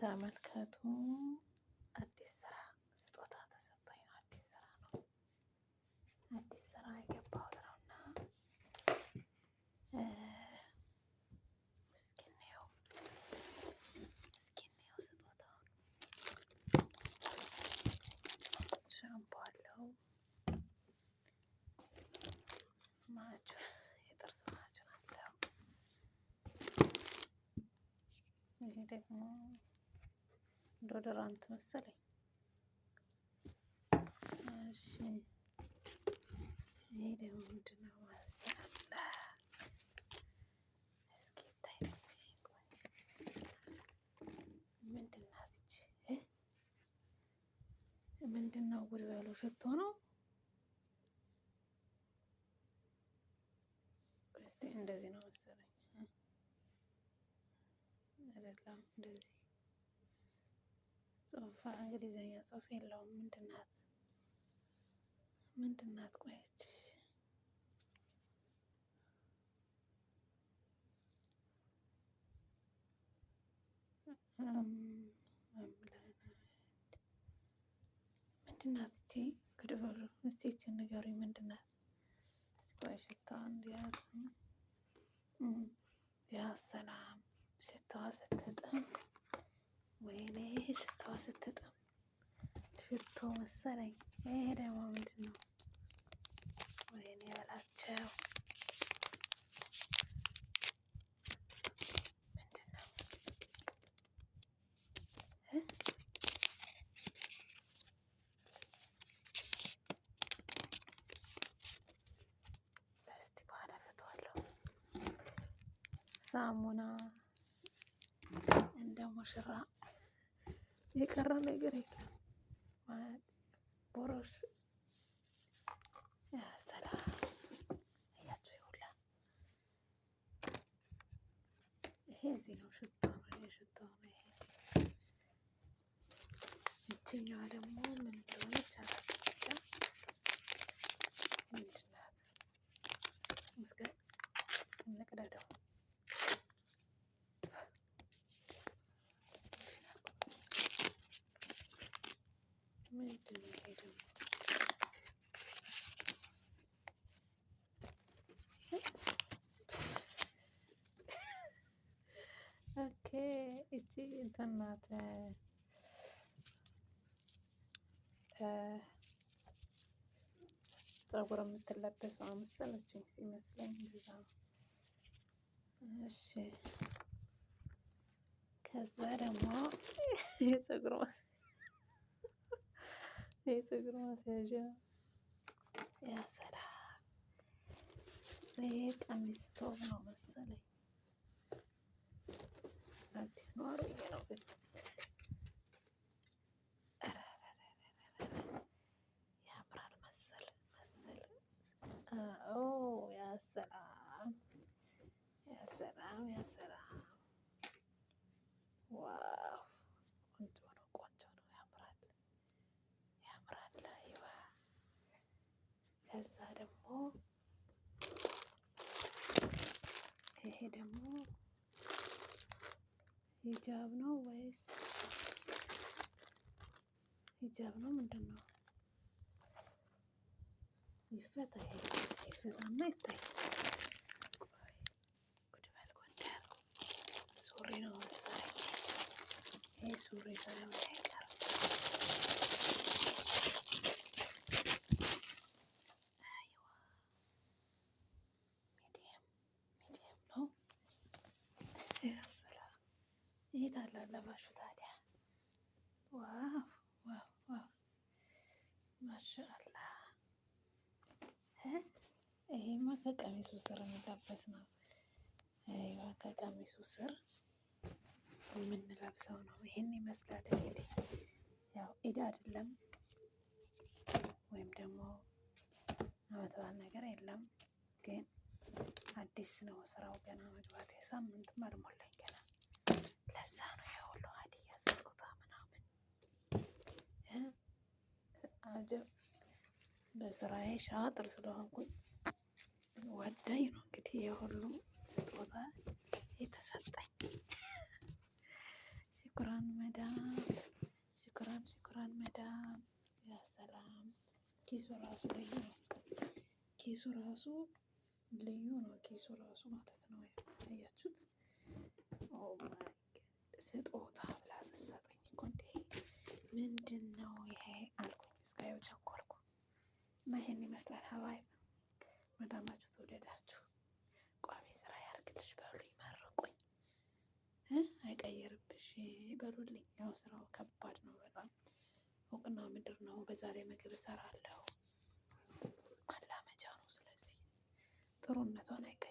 ተመልከቱ። አዲስ ስራ ስጦታ ተሰጥቶኝ ነው። አዲስ ስራ ነው። አዲስ ስራ የገባሁት ነው እና እስኪ እንየው፣ እስኪ እንየው ስጦታውን። ሻምፖ አለው፣ ማጁን፣ የጥርስ ማጁን አለው። ይሄ ደግሞ deodorant መሰለኝ። እሺ ይሄ ደግሞ ምንድን ነው? ማሻአላ እስኪ ይታይ ደግሞ ይሄ ምንድን ናት ይቺ? ምንድን ነው? ጉድ በሉ። ሽቶ ነው። እስቲ እንደዚህ ነው መሰለኝ። አይደለም እንደዚህ ጽሁፍ፣ እንግሊዘኛ ጽሁፍ የለውም። ምንድን ናት? ምንድን ናት? ቆየች ምንድን ናት? እስቲ ጉድ በሉ። እስቲ ይችን ንገሩኝ፣ ምንድን ናት? ቆይ ሽታዋ እንዲያዝ። ያ ሰላም ሽታዋ ስትጥም፣ ወይኔ ሽታዋ ስትጥም፣ ሽቶ መሰለኝ። ይሄ ደግሞ ምንድን ነው? ወይኔ በላቸው። ምንድን ነው? እስቲ በኋላ ፈተዋለሁ። ሳሙና እንደ ሙሽራ የቀረ ነገር የለም። ቦሮሽ ሰላም አያችሁ፣ ይሁላ ይሄ እዚህ ነው። ሽቶ ነው፣ ይሄ ሽቶ ነው። ይሄ ይችኛዋ ደግሞ ምን እንደሆነች አላውቅም። ብቻ ምንድን ናት? እስከ እንቅደደው። ምንድን ነው ይሄ ደግሞ? Okay እቺ እንትን ናት፣ ፀጉር የምትለበሰው መሰለችኝ፣ ሲመስለኝ እንደዛ ነው። እሺ ከዛ ደግሞ የፀጉር ማስያዣ። ያ ሰላም ይሄ ቀሚስ ቶብ ነው መሰለኝ። አዲስ ነው፣ አሮጌ ነው ግን ያምራል መሰል መሰል። ኦ ያ ሰላም፣ ያ ሰላም፣ ያ ሰላም። Wow ቆንጆ ነው፣ ቆንጆ ነው። ያምራል፣ ያምራል። አይዋ ከዛ ደግሞ ይሄ ደግሞ ሂጃብ ነው ወይስ ሂጃብ ነው? ምንድን ነው? ይፈታ፣ ይሄ ይፈታና ይታይ። ጉድ በል ጎንደር። ሱሪ ነው መሰለኝ። ይሄ ሱሪ ሳይሆን አይቀርም። አይዋ medium medium ነው። ያሰላም የት አለ አለባሹ ታዲያ? Wow wow wow ማሻአላ። ይሄማ ከቀሚሱ ስር የሚለበስ ነው። አይዋ ከቀሚሱ ስር የምንለብሰው ነው። ይሄን ይመስላል እንግዲህ። ያው ኢድ አይደለም ወይም ደግሞ አመት በዓል ነገር የለም፣ ግን አዲስ ነው ስራው ገና መግባት ሳምንትም አልሞላኝ ገና። ለዛ ነው የሁሉ ሀዲያ ስጦታ ምናምን። አጀብ በስራዬ ሻጥር ስለሆንኩኝ ወዳኝ ነው እንግዲህ የሁሉ ስጦታ የተሰጠኝ። እሺ شكرا مدام፣ شكرا شكرا مدام። يا سلام ኪሱ ራሱ ልዩ ነው። ኪሱ ራሱ ልዩ ነው። ኪሱ ራሱ ማለት ነው። አያችሁት? Oh my ስጦታ ብላ ስትሰጠኝ እኮ እንዴ ምንድን ነው ይሄ አልኩኝ። እስካየው ቸኮልኩ እና ይሄን ይመስላል حبايب። መዳማችሁ ተወደዳችሁ፣ ቋሚ ስራ ያርግልሽ በሉ፣ ይመርቁኝ፣ አይቀይርብሽ በሉልኝ። ያው ስራው ከባድ ነው በጣም ፎቅና ምድር ነው። በዛ ላይ ምግብ እሰራለሁ፣ ማላመጃ ነው። ስለዚህ ጥሩነቷን አይቀ